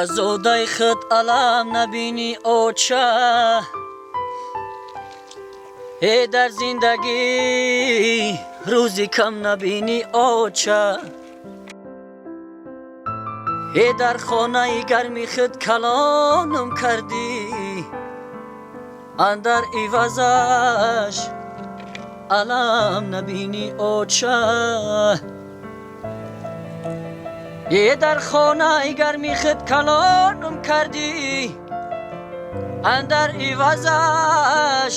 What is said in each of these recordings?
Аз зодаи худ алам набинӣ оча, э дар зиндагӣ рӯзи кам набинӣ оча, э дар хонаи гарми худ калонам кардӣ, андар ивазаш алам набинӣ оча, е дар хонаи гарми худ калонам кардӣ, андар ивазаш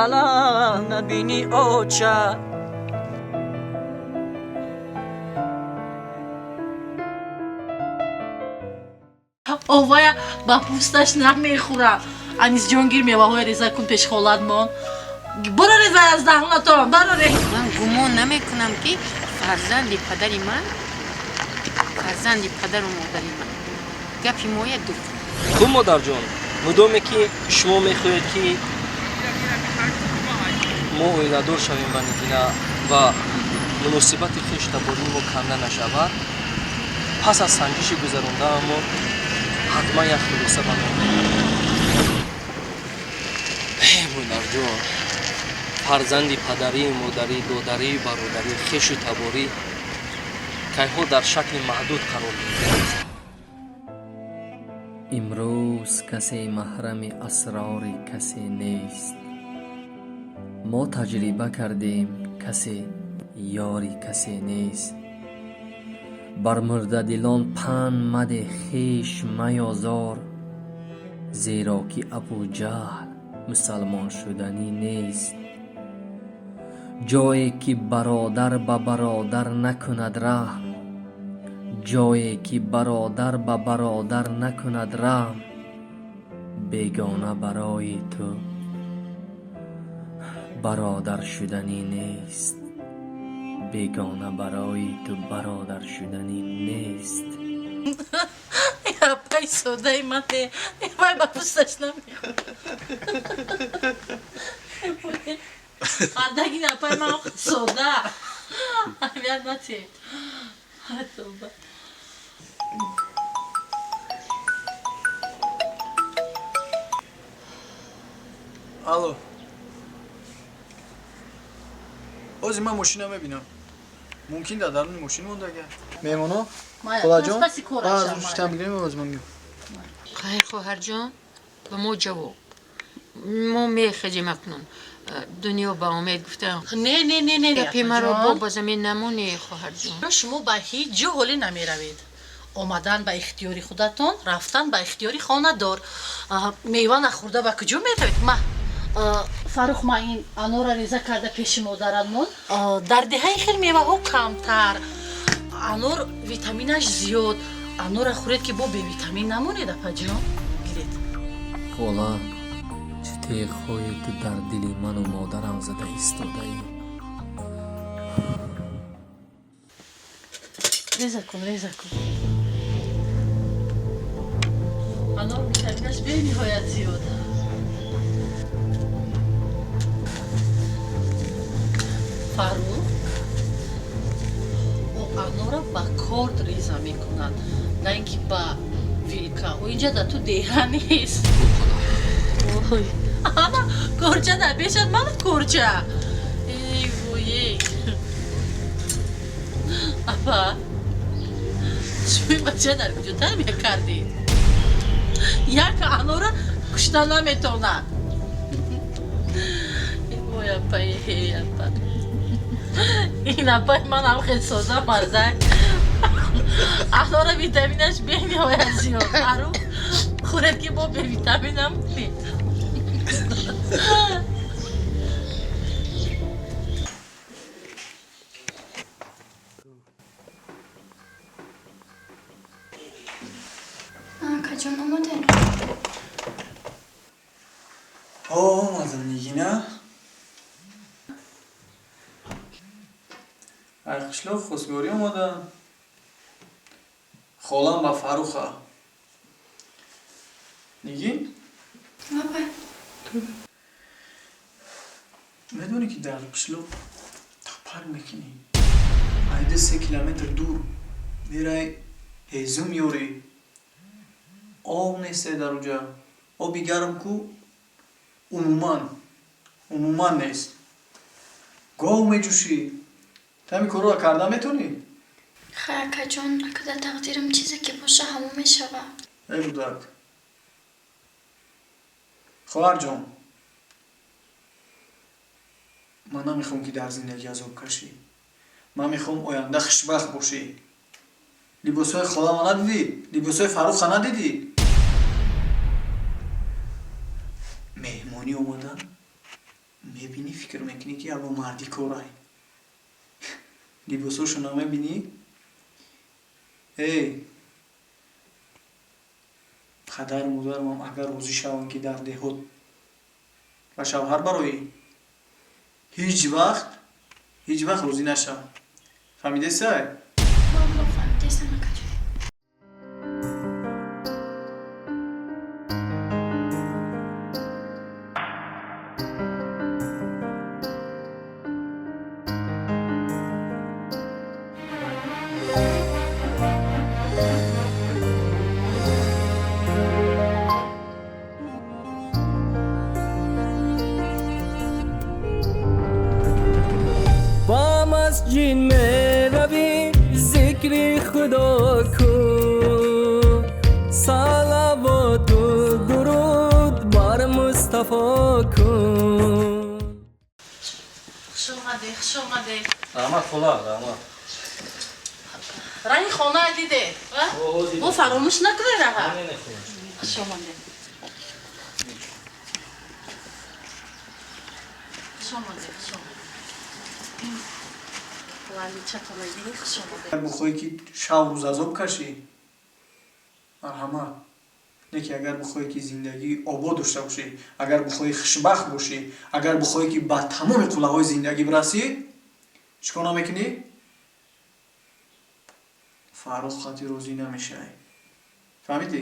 алам набинӣ оча. Овая ба пӯсташ намехӯрад. Анисҷон, гир, меваҳои реза кун пеши холатмон. Бароре аз даҳонатон, бароре. Ман гумон намекунам, ки фарзанди падари ман, фарзанди падару модари ман гапи моя ду. Хуб, модарҷон, мудоме ки шумо мехоҳед, ки мо оиладор шавем ба Нигина ва муносибати хештабории мо канда нашавад, пас аз санҷиши гузарондаамон ҳатман як хулоса ба мо. Модарҷон, фарзанди падарӣ, модарӣ, додарӣ, бародарӣ, хешу таборӣ кайҳо дар шакли маҳдуд қарор мегирад. Имрӯз касе маҳрами асрори касе нест. Мо таҷриба кардем, касе ёри касе нест. Бар мурдадилон панд мадеҳ, хеш маёзор, зеро ки Абуҷаҳл мусалмон шуданӣ нест. Ҷое ки бародар ба бародар накунад раҳм, ҷое ки бародар ба бародар накунад раҳм, бегона барои ту бародар шуданӣ нест, бегона барои ту бародар шуданӣ нест. Апай содаи ман, вай ба пӯсташ намехӯрад. Ардаги апай ман сода. Аҳамият натиҳед. Тавба. Алло, ҳозир ман мошина мебинам, мумкин дар даруни мошин мондага меҳмоно. Холаҷон, шитам бигирем, ҳозир ман меём. Хайр, хоҳарҷон, ба мо ҷавоб, мо мехезем акнун. Дунё ба умед гуфтам. Не, не, не, не. Гапи маро бо ба замин намонӣ, хоҳарҷон. Шумо ба ҳеҷ ҷо ҳоле намеравед. Омадан ба ихтиёри худатон, рафтан ба ихтиёри хонадор. Мева нахӯрда ба куҷо меравед? Ма, Фаррух, ма, ин анора реза карда пеши модарамон. Дар деҳаи хел меваҳо камтар, анор витаминаш зиёд. Анора хӯред, ки бо бевитамин намонед. Апаҷон, гиред. Хола, чӣ теғҳое ту дар дили ману модарам зада истодаӣ. Реза кун, реза кун. Анор витаминаш бениҳоят зиёд. Фаррух, о, анора ба корд реза мекунад, на ин ки ба вилка. О, инҷа да ту деҳа нест. Ой, ана корча да бешад, мана корча. Эй вой, апа, шумо ин бача дар куҷо тарбия кардед? Як анора кушта наметавонад. Ой, апа, эй апа, ин апаи манам хел сода мардак. Анора витаминаш бениҳоят зиёд. Фаррух, хӯред, ки бо бевитамин намонед. Акаҷон, омадем. Омадам, Нигина. Ай қишлоқ хостгорӣ омадам. Холам ба Фарруха. Нигин. Лабай. Медонӣ, ки дар қишлоқ тапар мекунӣ, айда 3 километр дур мерай. Ҳезум ёрӣ. Об несте дар уҷа. Оби гарм ку умуман, умуман нест. Гов меҷӯшӣ. Ту ҳамин корро карда метавонӣ? Хай, акаҷон, ака дар тақдирам чизе ки боша, ҳамон мешава. Эй гудак. Хоҳарҷон, ман намехоҳам, ки дар зиндагӣ азоб кашӣ. Ман мехоҳам оянда хушбахт бошӣ. Либосҳои холама надидӣ? Либосҳои Фарруха надидӣ? Меҳмонӣ омада, мебинӣ, фикр мекунӣ, ки ягон марди корай. Либосҳошо намебинӣ? Эй, падару модарам агар розӣ шаванд, ки дар деҳот ба шавҳар бароӣ, ҳеҷ вақт, ҳеҷ вақт розӣ нашав. Фаҳмидесай? Бобо, фаҳмидесам, акаҷон. Ба масҷид меравӣ, зикри Худо кун, салавоту дуруд бар Мустафо кун. Хуш омадед, хуш омадед. Раҳмат, хола, раҳмат. Раҳи хона диде? Дидем. Бо фаромӯш накунед раҳа. Не, не, хола. Хуш омадед, хуш омадед, хуш омадед. Лаличатона дидед? Хуш омадед. Агар бихоҳӣ, ки шав рӯз азоб кашӣ, марҳамат. Не ки агар бихоҳӣ, ки зиндагии обод дошта бошӣ, агар бихоҳӣ хушбахт бошӣ, агар бихоҳӣ, ки ба тамоми қуллаҳои зиндагӣ бирасӣ, чӣ кор намекунӣ? Фаррух қати розӣ намешавӣ. Фаҳмидӣ?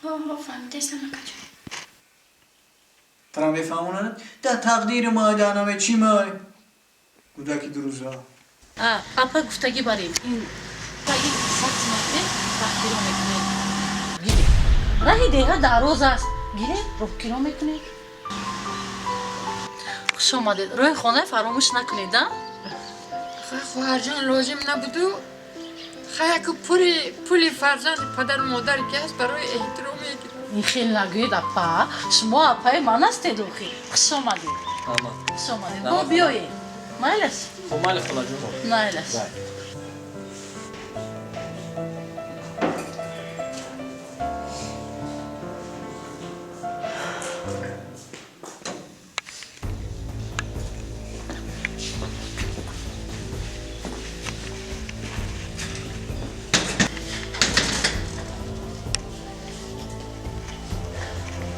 Бобо, фаҳмидесам, акаҷон. Тара мефаҳмонанд, дар тақдири май, дар наме чӣ май. Гудаки дурӯза. Апа, гуфтагӣ барем, ин ин 100 сомате роҳкиро мекунед. Гиред, раҳи деҳа дароз аст, гиред, роҳкиро мекунед. Хуш омадед. Роҳи хона фаромӯш накунед, а. Хай, хоҳарҷон, лозим набуду. Хай, аку пули фарзанди падару модар ки ҳаст, барои эҳтиром мегирам. Ин хел нагӯед, апа, шумо апаи ман ҳастед охи. Хуш омадед. Раҳмат. Хуш омадед. Бо биёед, майлаш. Хоб, майли, холаҷон. Майлаш. Бай.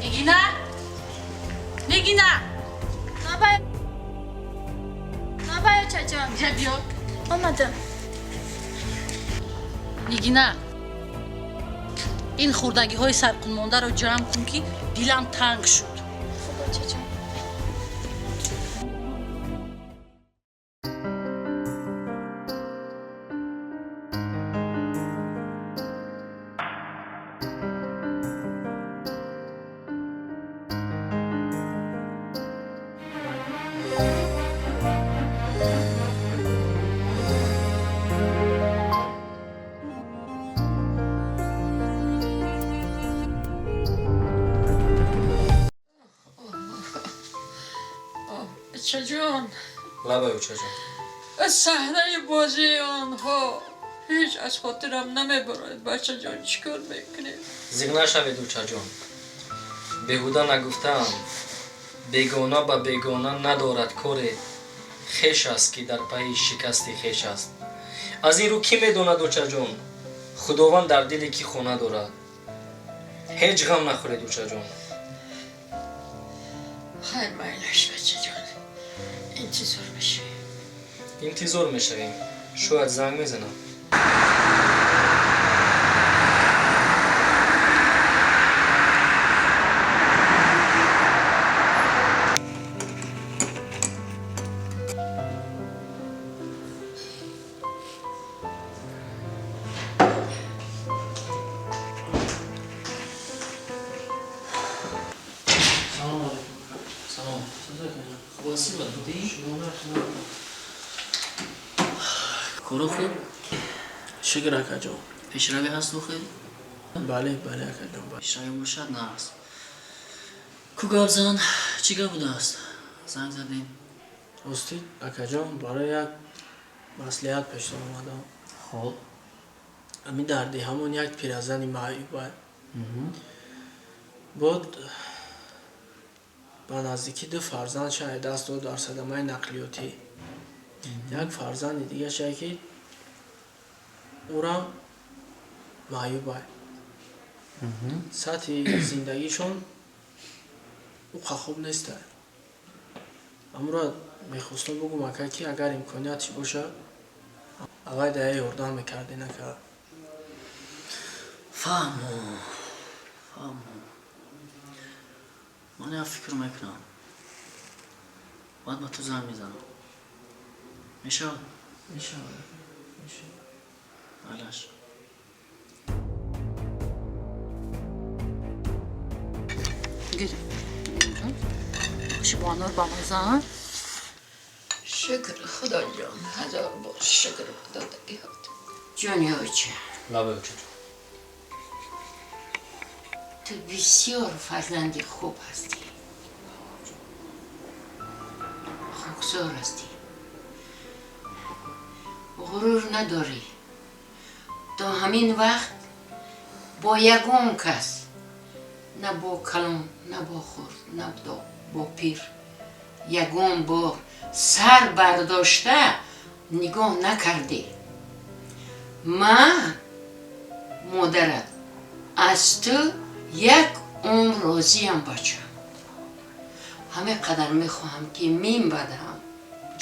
Нигина, Нигина! Лабай, лабай, очаҷон. Инҷа биё. Омадам. Нигина, ин хӯрдагиҳои саркунмондаро ҷамъ кун, ки дилам танг шуд. Хуб, очаҷон. Бачаҷон. Лабай, очаҷон. Аз саҳнаи бозии онҳо ҳеҷ аз хотирам намебарояд. Бачаҷон, чӣ кор мекунем? Зиқ нашавед, очаҷон. Беҳуда нагуфтаам, бегона ба бегона надорад коре, хеш аст, ки дар пайи шикасти хеш аст. Аз ин рӯ, кӣ медонад, очаҷон, Худованд дар дили кӣ хона дорад? Ҳеҷ ғам нахӯред, очаҷон. Хайр, майлаш, бачаҷон, интизор мешавем. Интизор мешавем, шояд занг мезанам. Васила будӣ? Коро хуб? Шукр, акаҷон. Пешравӣ ҳаст охир? Бале, бале, акаҷон. Пешравӣ бошад, нағз. Ку гап зан, чӣ гап будааст? Занг задем. Ростӣ, акаҷон, барои як маслиҳат пешта омадам. Хоб. Ами дарди ҳамон як пиразани маъюба буд, ба наздикӣ ду фарзанд шай даст дод дар садамаи нақлиётӣ. Як фарзанди дигаша ки ӯрам маъюбай. Сатҳи зиндагишон уқа хуб нестай. Амура мехостам бугум, ака, ки агар имкониятш бошад, аввай дая ёрдам мекарден, ака. Фаҳмо, фаҳмо. Ман як фикр мекунам, баъд ба ту занг мезанам. Мешавад? Мешавад, мешавад. Алаш. Гир, оши бо анор бамаза. Шукр, Худоҷон, ҳазор бор шукр ба додагиҳот. Ҷони оча. Лабе, очаҷон. Ту бисёр фарзанди хуб ҳастӣ, хоксор ҳастӣ, ғурур надорӣ. То ҳамин вақт бо ягон кас, на бо калон, на бо хурд, на бо пир, ягон бор сар бардошта нигоҳ накардӣ. Ман модарат аз ту як умр розиям, бачам. Ҳамин қадар мехоҳам, ки мин баъд ҳам,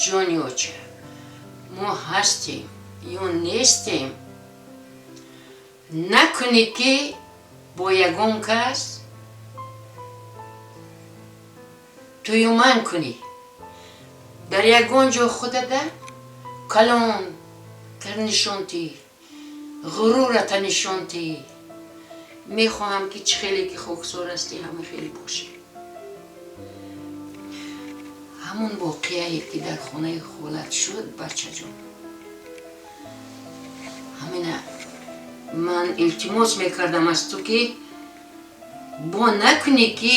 ҷони оча, мо ҳастем ё нестем, накунӣ ки бо ягон кас туюман кунӣ, дар ягон ҷо худата калон тар нишон тӣ, ғурурата нишон тӣ. Мехоҳам, ки чӣ хеле ки хоксор ҳастӣ, ҳама хеле бошӣ. Ҳамон воқеае ки дар хонаи холат шуд, бачаҷон, ҳамина ман илтимос мекардам аз ту, ки бо накунӣ, ки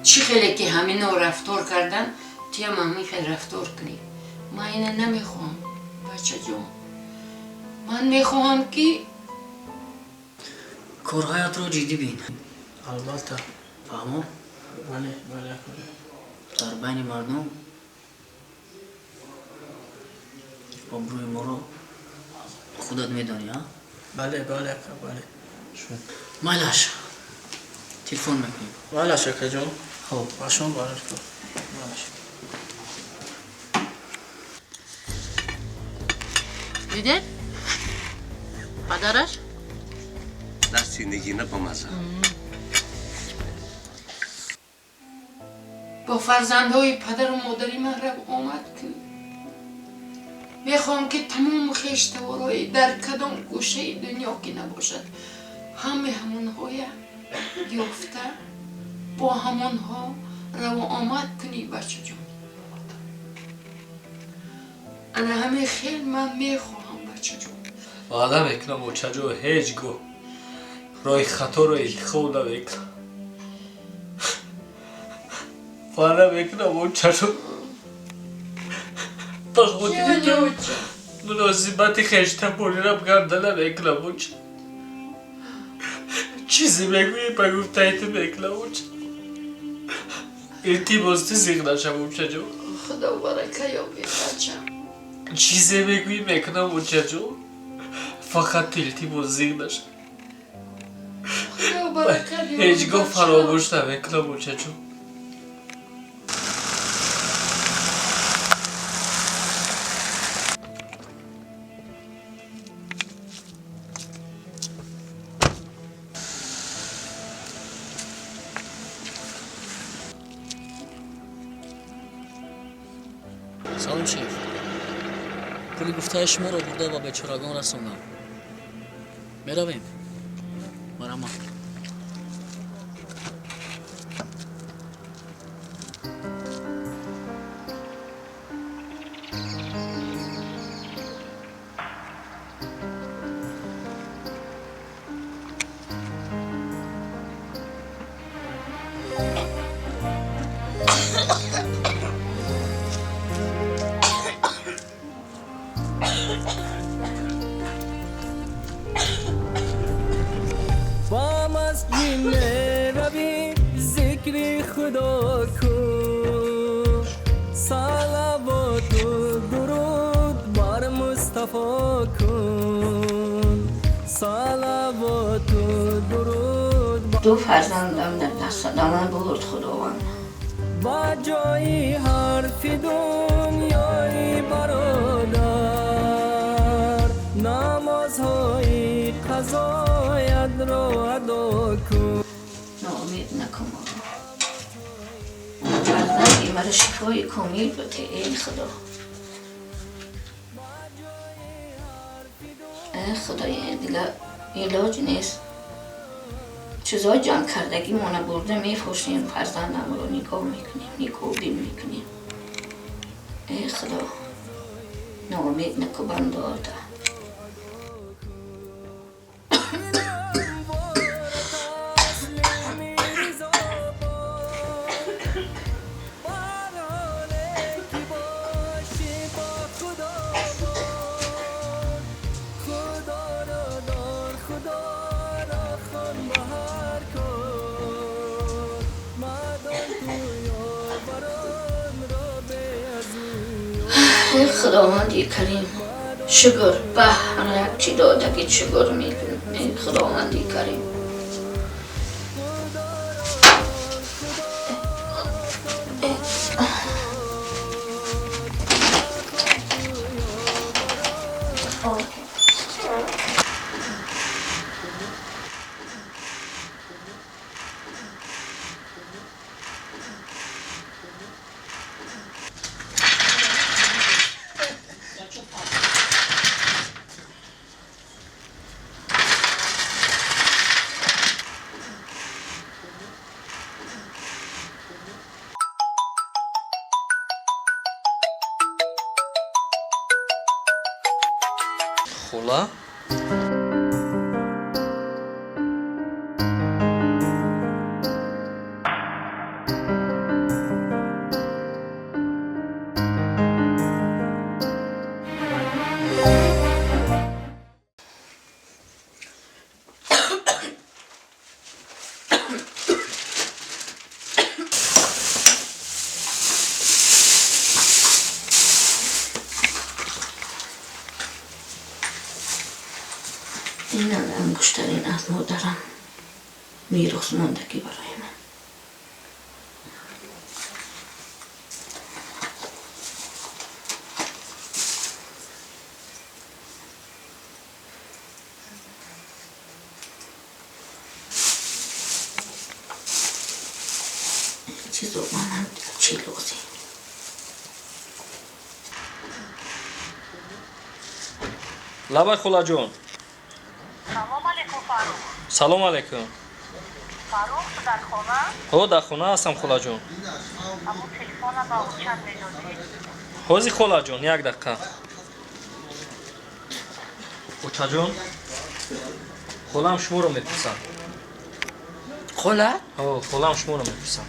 чӣ хеле ки ҳамино рафтор кардан, туям ҳамин хел рафтор кунӣ. Ман ина намехоҳам, бачаҷон. Ман мехоҳам, ки Корҳоятро ҷиддӣ бин. Албатта. Фаҳмо? Бале, бале, акаҷон. Дар байни мардум обрӯи моро худат медонӣ, а? Бале, бале, ака, бале. Майлаш, телефон мекунем. Майлаш, акаҷон. Хоб. Ба шумо барор кун. Майлаш. Дидед, падараш. Дасти Нигина бамаза. Бо фарзандҳои падару модари ман рав омад кунӣ. Мехоҳам, ки тамому хештаворои дар кадом гӯшаи дунё ки набошад, ҳаме ҳамонҳоя ёфта, бо ҳамонҳо раво омад кунӣ, бачаҷон. Ана ҳамин хел ман мехоҳам, бачаҷон. Ваъда мекунам, очаҷон, ҳеҷ гоҳ роҳи хаторо интихоб намекунам. Ваъда мекунам, очаҷон, ба хотири ту муносибати хештабонирам ганда намекунам, оча. Чизе мегӯӣ, ба гуфтаи ту мекунам, оча. Илтимос, ту зиқ нашав, очаҷон. Худо барака ёбӣ, бачам. Чизе мегӯӣ, мекунам, очаҷон, фақат ту илтимос зиқ нашав. Худо барака ёбӣ. Ҳеҷ гоҳ фаромӯш намекунам, очаҷон. Салом, шеф. Пули гуфтаи шуморо бурда ба бечорагон расондам. Меравем, марҳамат. Ба масҷид меравӣ, зикри Худо кун, салавоту дуруд бар Мустафо кун, салавоту дуруд. Ду фарзандам дар даст ман бурд Худованд. Ба ҷои ҳарфи дунёи бародар, намозҳои қазоятро адо кун. Ноумед накун моро. Фарзанди маро шифои комил бده эй Худо. Эй Худои, дигар илоҷ нест. Чизҳои ҷамъ кардагимона бурда мефурӯшем, фарзандамро нигоҳ мекунем, нигоҳбин мекунем. Эй Худо, ноумед накун бандота. ای خداوندی کریم، شکر به هر یک چی دادگی شکر میکنم. ای خداوندی کریم. Хола? اینم انگشترین از مادرم میراث ماندگی برای من. این چیزو منم چی لازم. Лабай, холаҷон. Салом алейкум, Фаррух. Салом алейкум. Фаррух, ту дар хона? Ҳо, дар хона ҳастам, холаҷон. Аммо телефона ба очат медодӣ? Ҳозир, холаҷон, як дақиқа. Очаҷон, холаам шуморо мепурсад. Хола? Ҳо, холаам шуморо мепурсад.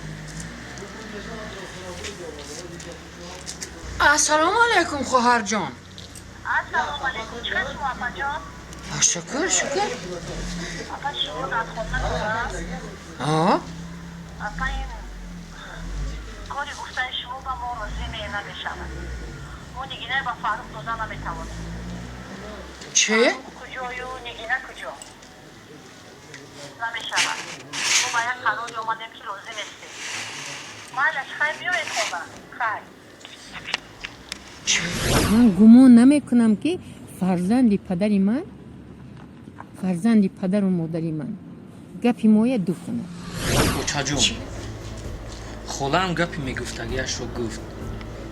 Ассалому алайкум, хоҳарҷон. Ассалому алайкум. Чӣ хел шумо, апаҷон? Шукр, шукр. Апа, шумо дар хона кора? Ҳо. Апа, ин кори гуфтаи шумо ба мо розӣ намешавад. Мо Нигинаро ба Фаррух дода наметавонем. Чӣ? Куҷою Нигина куҷо? Намешавад. Мо ба як қароре омадем, ки розӣ нестем. Майлаш, хайр, биёед хона. Хайр. Ман гумон намекунам, ки фарзанди падари ман, фарзанди падару модари ман гапи моя ду кунад. Очаҷон, холаам гапи мегуфтагиашро гуфт.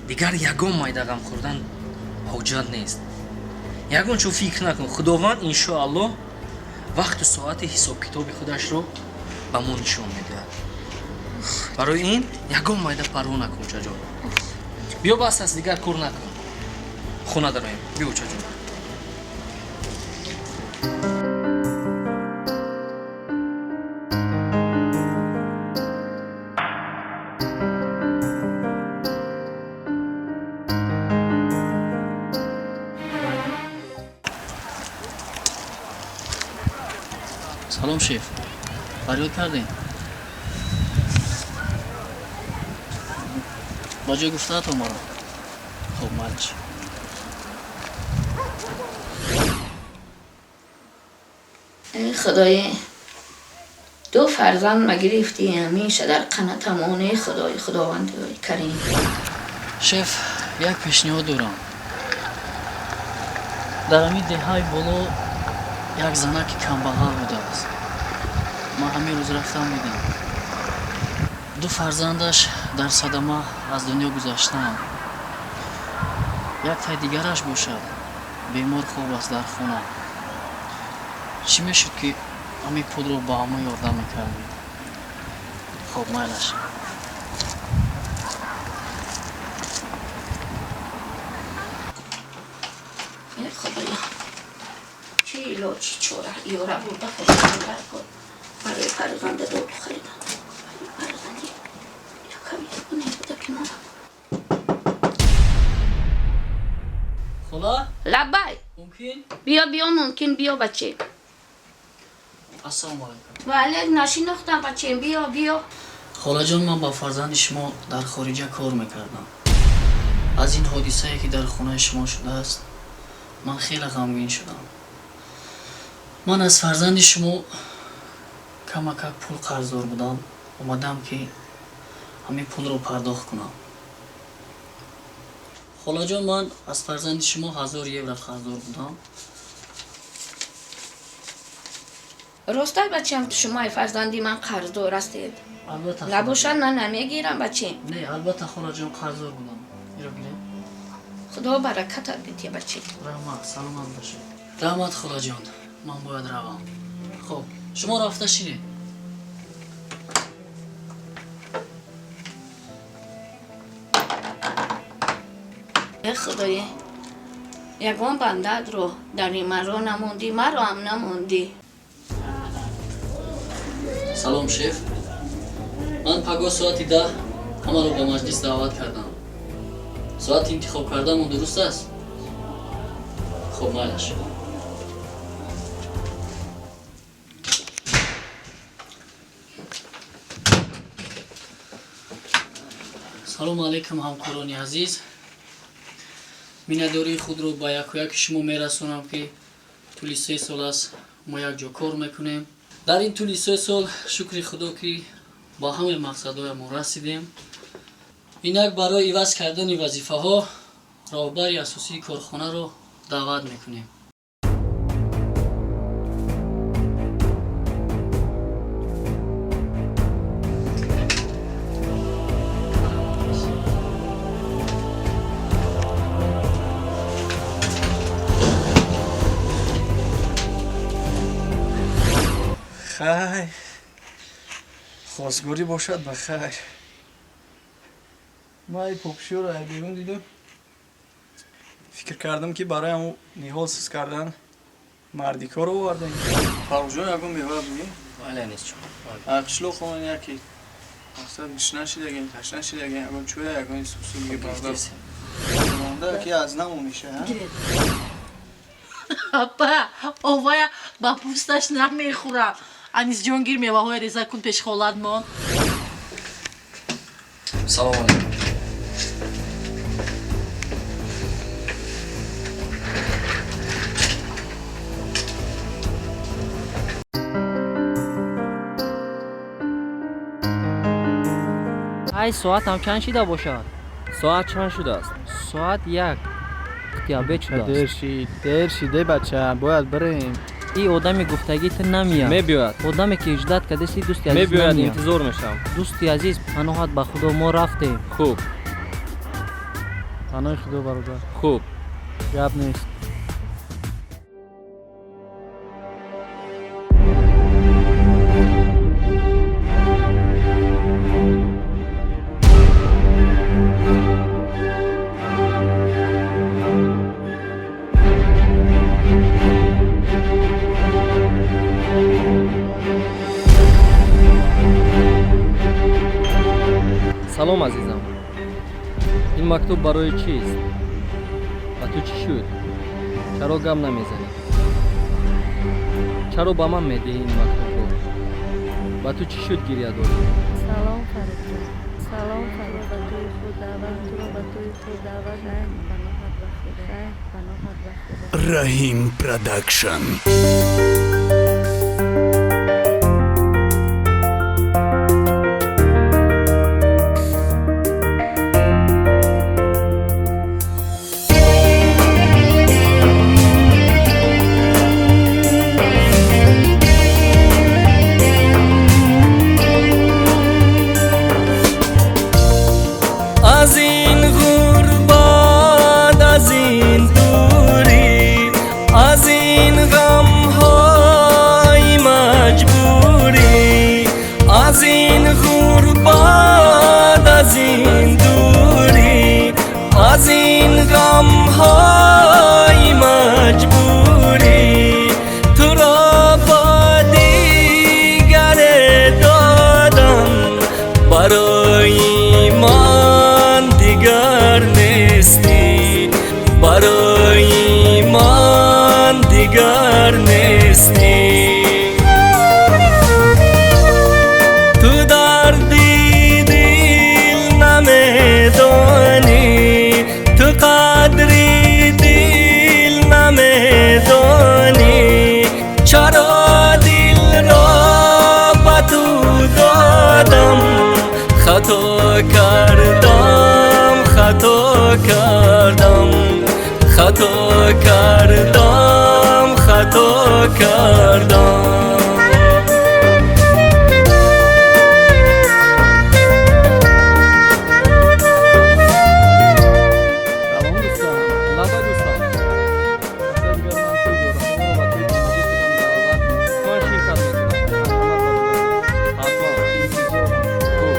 Дигар ягон майда ғам хӯрдан ҳоҷат нест. Ягон чо фикр накун. Худованд иншоаллоҳ вақту соати ҳисобкитоби худашро ба мо нишон медиҳад. Барои ин ягон майда парво накун, очаҷон. Биё, бас аст, дигар кор накун. Хона дароем. Биё, очаҷон. Фарёд кардем? Ба ҷои гуфтаатон маро. Хуб, майлиш. Эй худои, ду фарзанд ма гирифтӣ, ҳамеша дар қанатамони худои худованди карим. Шеф, як пешниҳод дорам. Дар ҳамин деҳаи боло як занаки камбағал будааст. Ман ҳамин рӯз рафтам дидам. Ду фарзандаш дар садама аз дунё гузаштаанд. Як тай дигараш бошад, бемор хоб аст дар хона. Чӣ мешуд ки ҳамин пулро ба ҳамон ёрдам мекардед? Хоб, майлаш. Эй худоё, чӣ илоҷ, чӣ чора? Ёра бурда худо дар кор. Барои фарзанда дору харидан. Барои фарзанди яками ягонаи буда ки монам. Хола? Лаббай. Мумкин? Биё, биё, мумкин, биё, баче. Ассалому алайкум. Ва алайк, нашинохтам, бачем, биё, биё. Холаҷон, ман ба фарзанди шумо дар хориҷа кор мекардам. Аз ин ҳодисае ки дар хонаи шумо шудааст, ман хеле ғамгин шудам. Ман аз фарзанди шумо камакак пул қарздор будам. Омадам ки ҳамин пулро пардохт кунам. Холаҷон, ман аз фарзанди шумо 1000 евро қарздор будам. Ростай, бачам, шумои фарзанди ман қарздор ҳастед? Албатта. Набошад, ман намегирам, бачем. Не, албатта, холаҷон, қарздор будам. Иро гирем. Худо баракатат бидия, бачем. Раҳмат, саломат бошед. Раҳмат, холаҷон, ман бояд равам. Хуб, шумо рафта шинед. Э худои, ягон бандаатро дар маро намондӣ, маро ҳам намондӣ. Салом, шеф. Ман пагоҳ соати 10 ҳамаро ба маҷлис даъват кардам. Соати интихоб кардамон дуруст аст? Хуб, майлаш. Салому алайкум, ҳамкорони азиз. Миннатдории худро ба яку яки шумо мерасонам, ки тӯли 3 сол аст мо якҷо кор мекунем. Дар ин тӯли 3 сол, шукри худо, ки ба ҳамаи мақсадҳоямон расидем. Инак барои иваз кардани вазифаҳо роҳбари асосии корхонаро даъват мекунем. Хай, хостгорӣ бошад, ба хайр. Ман ай попшиёро ай берун дидам, фикр кардам, ки барои ҳамун ниҳол сиз кардан мардикоро овардем. Фаррухҷон, ягон мева бигӣ? Бале, Анисҷон. Қишлоқ оман, яке мақсад гушна шидаген, ташна шидаген, ягон чоя, ягон сусу дига бародар. Монда ки аз намо меша. Апа, овая ба пӯсташ намехӯрам. Анисҷон, гир, меваҳоя реза кун, пеш холат мон. Салому алайкум. Ай, соатам чанд шида бошад? Соат чанд шудааст? Соат 1 диабет шудааст. Дер шид, дер шид, эй бача, бояд бирем. И одами гуфтагӣ ту намеяд. Мебиёяд. Одаме ки ждать кардеси, дӯсти азиз, Мебиёяд. намеяд. Интизор мешавам. Дӯсти азиз, паноҳат ба худо, мо рафтем. Хуб. Паноҳи худо, бародар. Хуб. Гап нест. Салом, азизам. Ин мактуб барои чист? Ба ту чӣ шуд? Чаро гап намезанӣ? Чаро ба ман медиҳӣ ин мактубро? Ба ту чӣ шуд гирья дорӣ? Салом, Фаррухҷон. Салом, Фаррух. Ба тӯи худ даъват, туро ба тӯи худ даъват. Хайр, паноҳат ба Худо. Хайр, паноҳат ба Худо. Раҳим Продакшн. Аз ин ғурбат, аз ин дурӣ, аз ин ғамҳои маҷбурӣ, аз ин ғурбат, аз ин дурӣ, аз ин ғамҳои маҷбурӣ, туро бо дигаре додам, барои ман дигар нестӣ, барои ман дигар нестӣ. Ту дарди дил намедонӣ, ту қадри дил намедонӣ, чаро дилро ба ту додам? Хато кардам, хато кардам, хато кардам, хато кардам. Салом, дӯстон. Лабай, дӯстон. Ҳафтаи дигар ман тӯй дорам. Шуморо ба тӯи омадӣ худам даъват мекунам. Ширкат мекунам. Марҳамат, бародарон. Ҳатман интизорам. Хуб.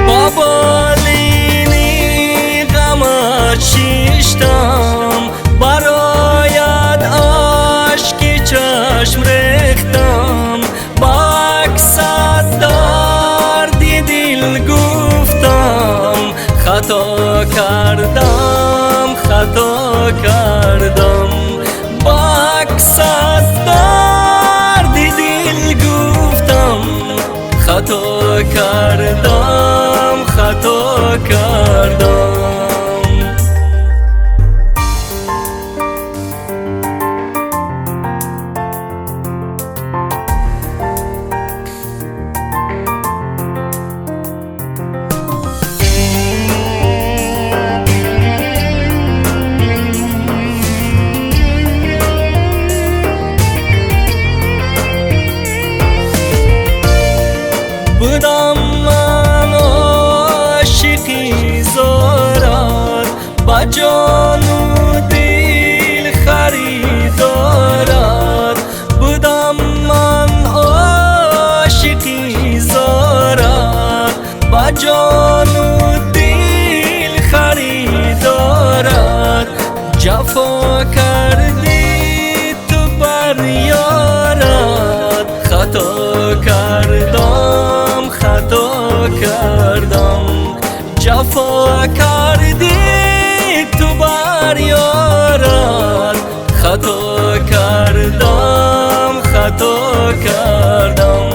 Ба болини ғамат шиштам, барояд ашки чашм рехтам, ба аксат дарди дил гуфтам, хато кардам, хато кардам, ба аксат дарди дил гуфтам, хато кардам, хато кардам. Будам ман ошиқи зорат, ба ҷону дил харидорат. Будам ман ошиқи зорат, ба ҷону дил харидорат. Ҷафо кардӣ ту бар ёрат, хато кардам, хато кардам, ҷафо кардӣ ту бар ёрат, хато кардам, хато кардам.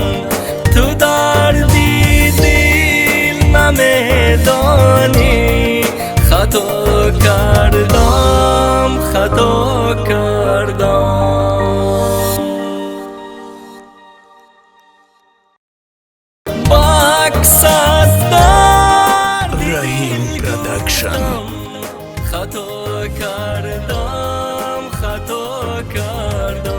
Ту дарди дил намедонӣ, хато кардам, хато кардам. Ба аксат дарди Раҳим Продакшн. хато кардам, хато кардам.